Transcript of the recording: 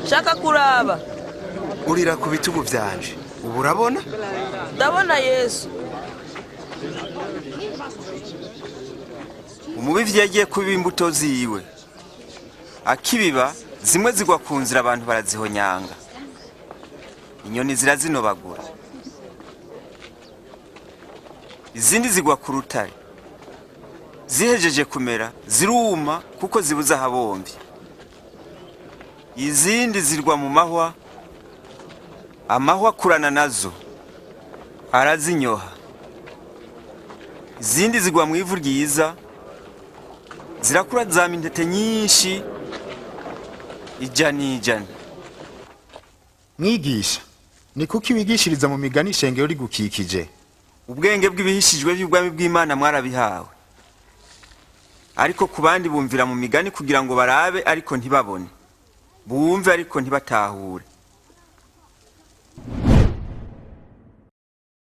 Shaka kuraba. Urira ku bitugu byanje, ubu urabona? Ndabona Yesu. Umubivyi yagiye kubiba imbuto ziwe. Akibiba, zimwe zigwa ku nzira, abantu barazihonyanga, inyoni zirazinobagura. Izindi zigwa ku rutare, zihejeje kumera ziruma kuko zibuze ahabomvye. Izindi zirwa mu mahwa, amahwa akurana nazo arazinyoha. Izindi zigwa mu ivu ryiza, zirakura zama intete nyinshi, ijana ijana. Mwigisha, ni kuki wigishiriza mu migani ishengero rigukikije? Ubwenge bw'ibihishijwe by'ubwami bw'Imana mwarabihawe, ariko ku bandi bumvira mu migani, kugira ngo barabe ariko ntibabone, bumve ariko ntibatahure.